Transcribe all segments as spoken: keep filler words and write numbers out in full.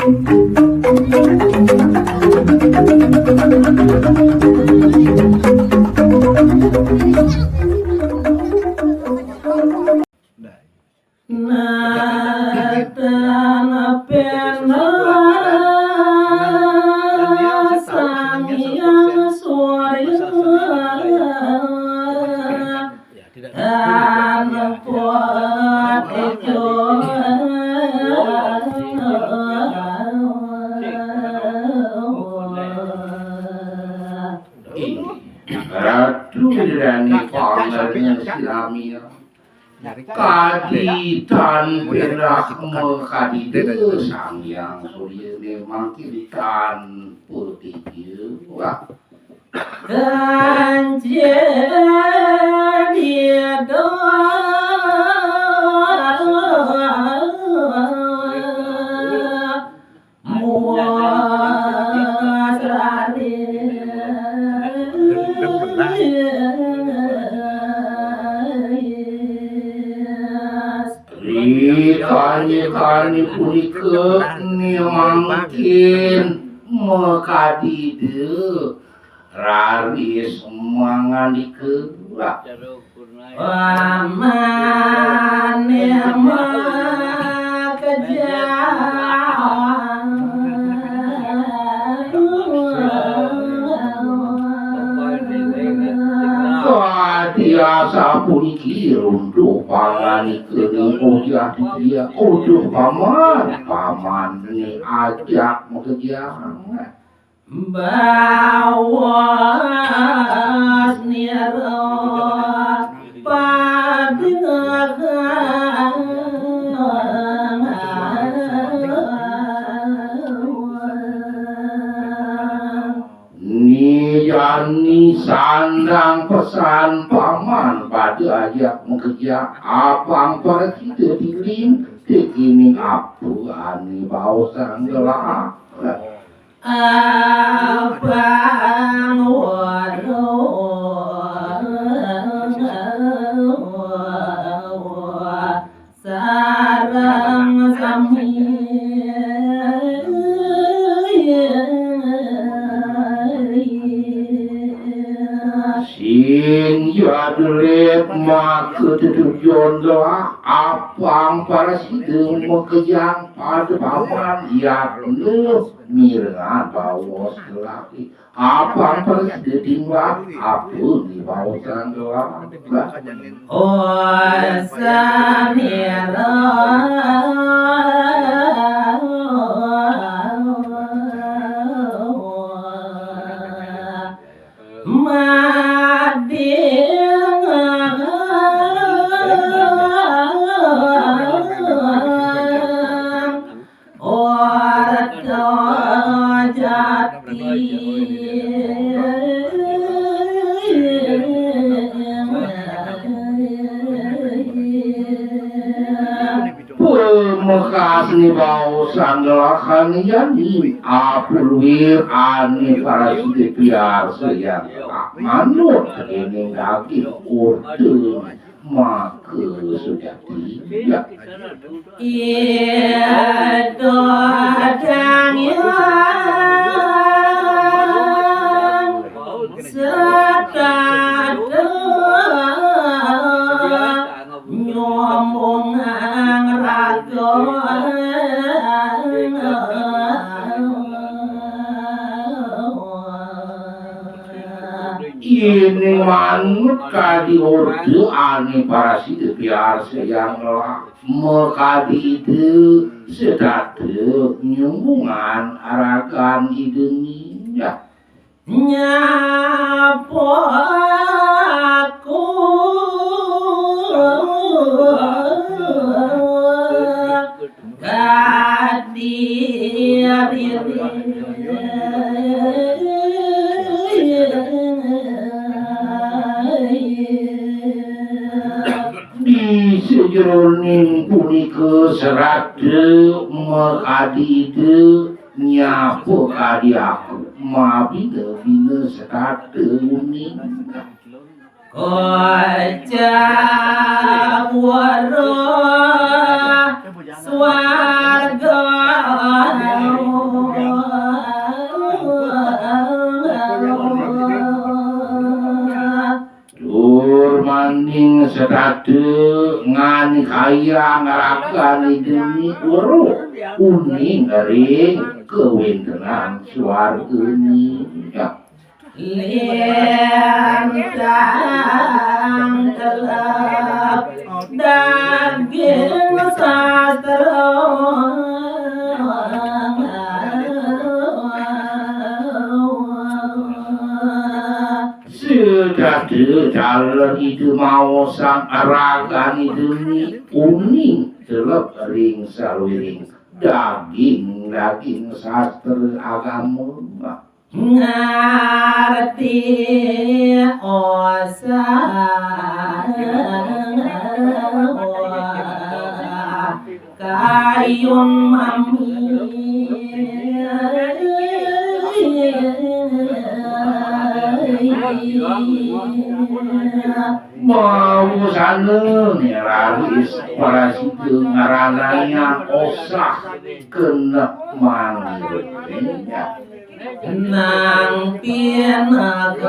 Natan pena Sang Hyang Surya. Tanpa Ratu Dani pangernya silamia. Kadi tan perak mekadi de Sang Hyang Surya ne mangkin tan putih. Wah. Kanjeng Ida Muas Raris. Rikane-kane punika ne mangkin makadi de raris mangandika. Pamane makejang. Kadi asapuniki runtuh panganika ring ojah dia. Uduh paman, pamane ajak makejang. Bawas nira padang. Ni jani sandang pesan paman pada ajak makejang, apang prasida tiling, tekining apa ane baosang gelah. Abang Waro sareng sami. Sing jadulit maka tetujon gelah apang prasida makejang pada paman yatna mirengan baos lelaki. Apang prasida timbang, apa ni baosang gelah. Oh, samira. Mading. Orta jati. Pamekasne baosang gelah ane jani, apa luir ane prasida piarsayang gelah manut dening daging orta. Maka sujati. Ya. Ida Dang Hyang setata nyombong raga. Ine manut kadi orta ane prasida piarsayang gelah, makadi Ida setata nyumbungan ragan Ida nggih. Nyapa aku. Kadi riri. Di sajeroning punika serata makadi Ida nyapa kadi aku, mabina-bina setata uning. Kocap weruh swarga. Teu ngan hayang raga ni demi weruh uning ring kawéntenan swargani. Lintang telep daging sastra. Sedada calon ida maosang ragan ida ni uning telep ring saluiring daging-daging sastra agama. Ngarti osah kayun mami. Mawusana ni raris parasida ngaranayang osah kenep manirnya. Nang pinagang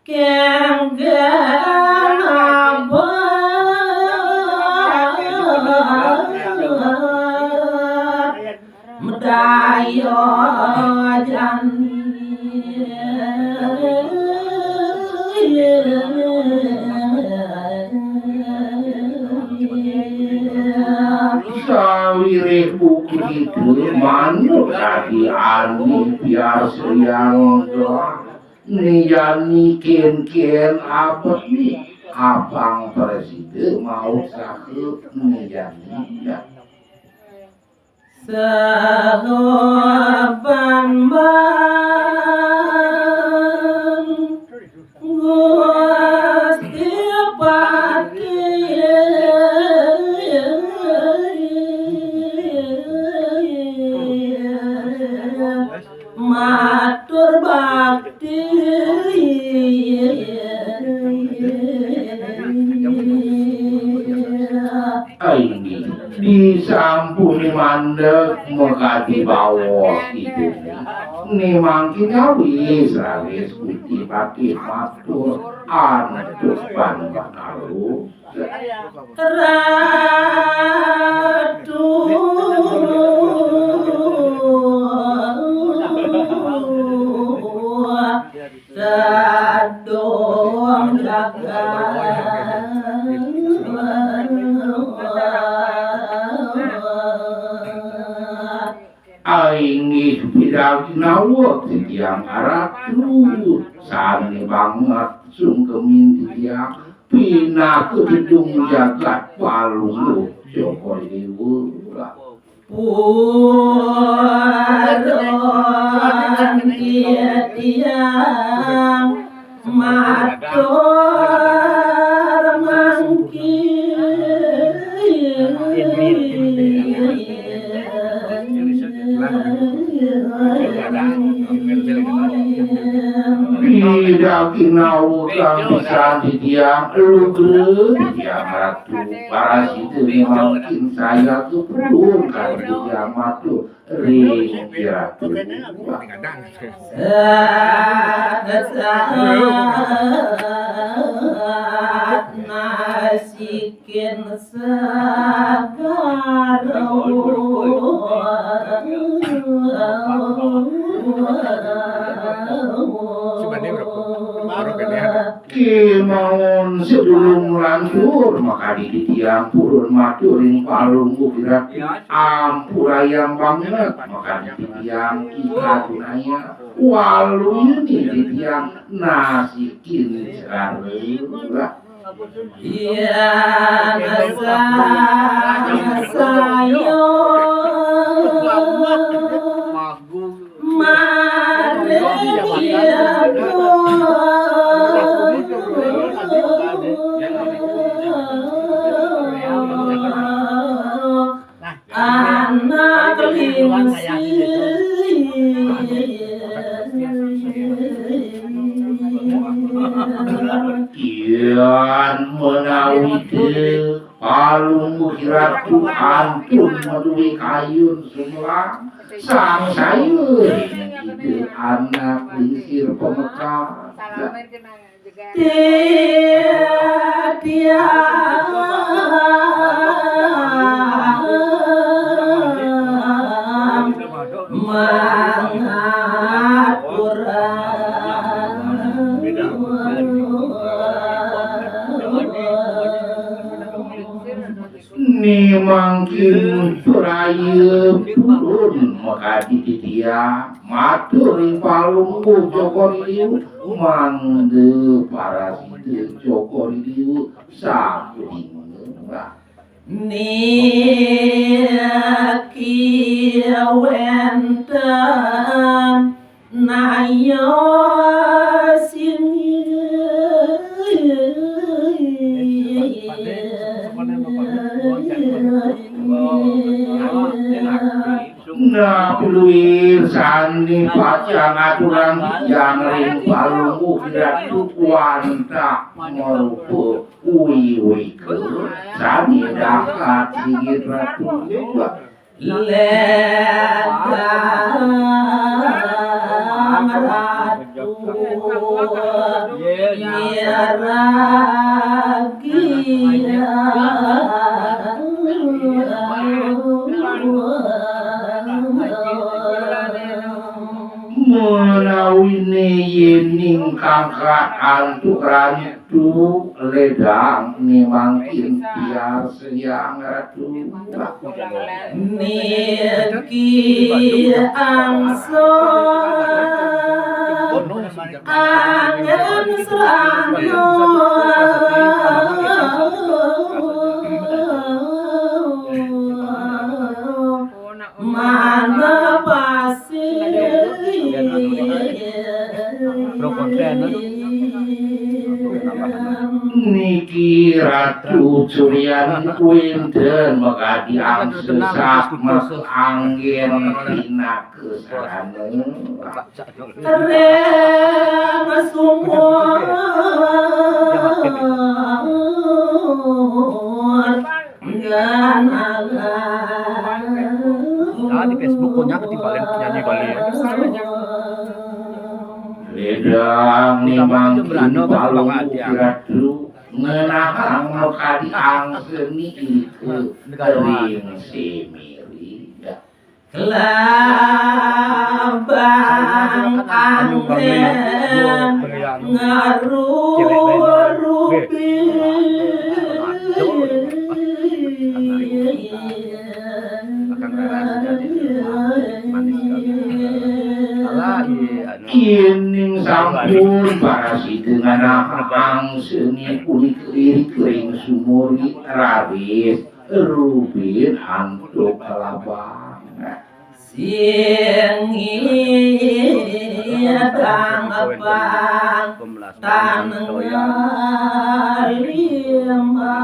kengken abot medaya jani. Sawiréh buka ida manut dadi ané piarsayang doh. Ni jani kénkén abet ni apang prasida maosah ni jani. Sahaban ban Gusti Patih matur bakti. Inggih, disampuni mandeg makadi baos ida. Ni mangkin nyawis rawis Gusti Patih matur antuk ban bakalo. Ratu Dadong jagat. Inggih pidaginawa titiang ratu, sané banget sungkemin titiang pinaka Dadong Jagat Palungguh Cokor Déwa. Purun titiang matur mangkin. Pidaginawa kang pisan titiang lugra titiang ratu parasida mangkin saya kepulung kang titiang matur. Ring Ratu. Saat-saat nasikin sagara. Kémaon sadurung nglantur, makadi titiang purun matur ring Palungguh Kirati, ampurayang banget, makadi titiang ikadunaya, waluyunin titiang nasikin segara. Iya, nasa, saya. Mari, iya, Bu. Anak lingsir. Yan menawi te Palungguh Ratu antun madué kayun sumelang, Sang sayur ide anak lingsir pemekar. Titiang mangaturang. Ni mangkin praya purun makadi titiang, matur ring Palungguh Cokor Liu, mangda parasida Cokor Liu sakuning. Niki wenten naya sini. Nah, luir sani pacang aturang yang ring Palungguh Kiratu wantah marupa wiwika sani dahat singgih Ratu. Ledang Ratu nyeragi. Menawi ne yening kangkat antuk rani tu ledang ni mangkin piarsayang Ratu. Niki angsur angin serana. Mana pasti. Niki Ratu Suryan wenten makadi angsa sak mas anggen pinaka sarana. Ring sumur. Nah, di Facebook punya ketimbalen penyanyi Bali. Ledang ni mangkin Palungguh Kiratu ngenahang makadi angsa ni ike ring semiri. Kelabang angin ngarurupi. Yening sampun parasida nganahang seni ulik-ulik ring sumur raris rubin antuk kelabang. Sing idang pang taneng lima.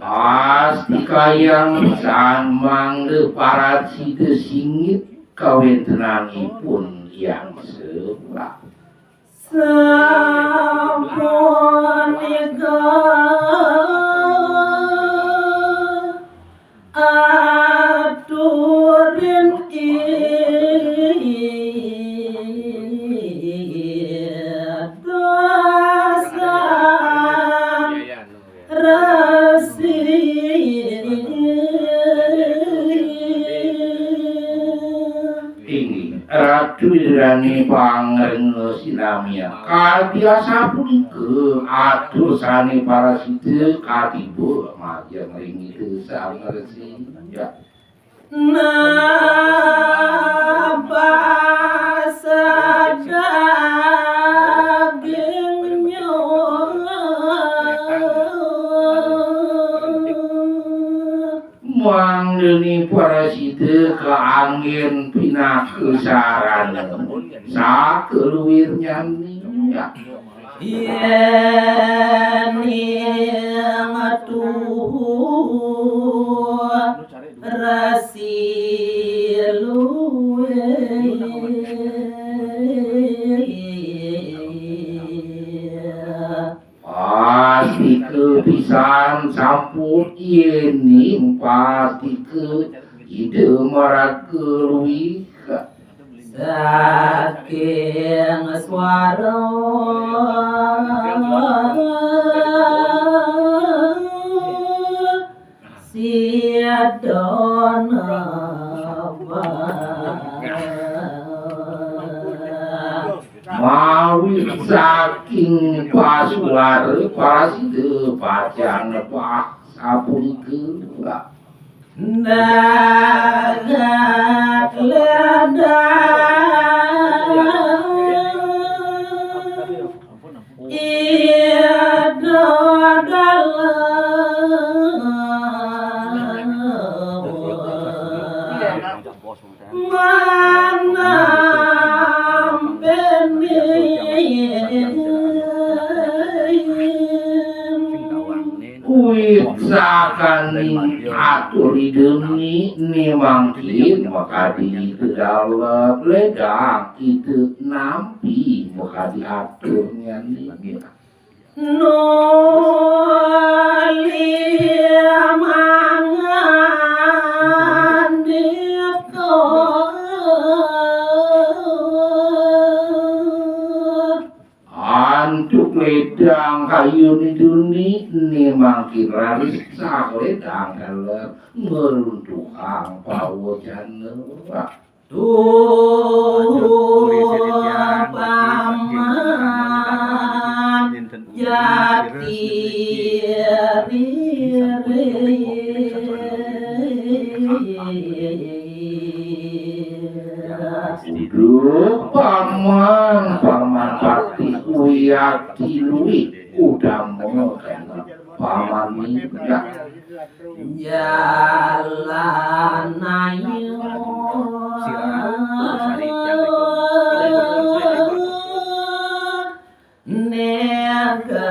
Pasti kayang pisan mangda parasida singit kawentenanipun Hyang Seba. Sapunika aturin ida sang Resi. Inggih, Ratu Indrani pangrenga sinamian. Kadi asapunika atur sane parasida katiba majeng ring Ida Sang Resi. Ya. Nabas dagingnya. Mangdene parasida kaanggen pinaka sarana sakaluirnyane. Yen ing tuhu resi luwih. Pasti Pastika Ida maraga luih. Saking swara sida nembang. Mawi saking pasuwara, pasida pacang nebak sapunika. Dagat ledang ida dalem. Manampeni. Kuwi sakaning atur Ida ni, ni mangkin makadi Ida dalem ledang Ida nampi makadi atur nyani. Nuli mangandika. Antuk ledang kayun Ida ni, ni mangkin raris saledang daler ngruntuhang pawecana. Tuh paman jati riri. Duh paman, paman pati uyati luih udama paman minyak. Jalan ayu. Negara.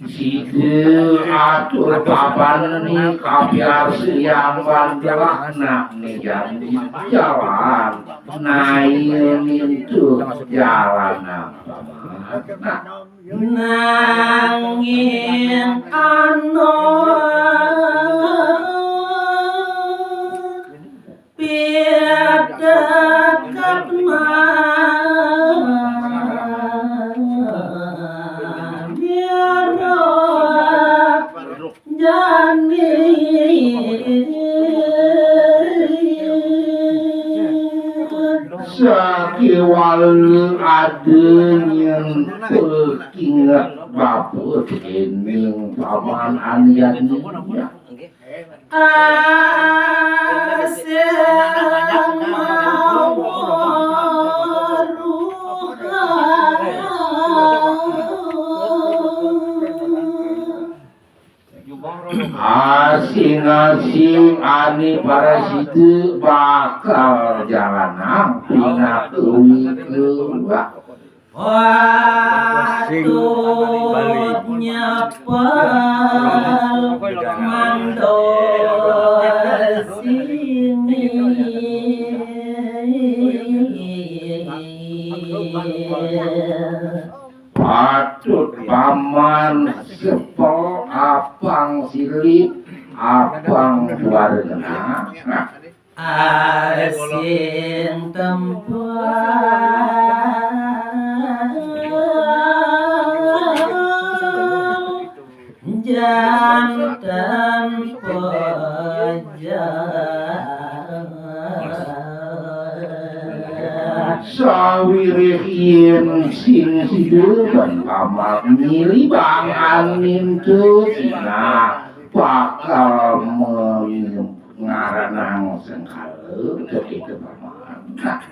Sida atur papan ni kapiarsayang bandelak nak ni jani jalan. Nail nintu jalan apa mana? Nanging ana pitekat manira jani. Sakéwala ada nyén pekinget bapa déning paman anjani. Asing maweruh. Asing-asing ané parasida bakal jalanang pinaka wikewa. Patut nyepel mandor sini. Patut paman sepel apang silih, apang warna. Asing tempel janten pejah. Sawiréh yén sing sida ban pamak nyilibang angin tu sinah bakal men-, ngaranang sengkala teu pamak.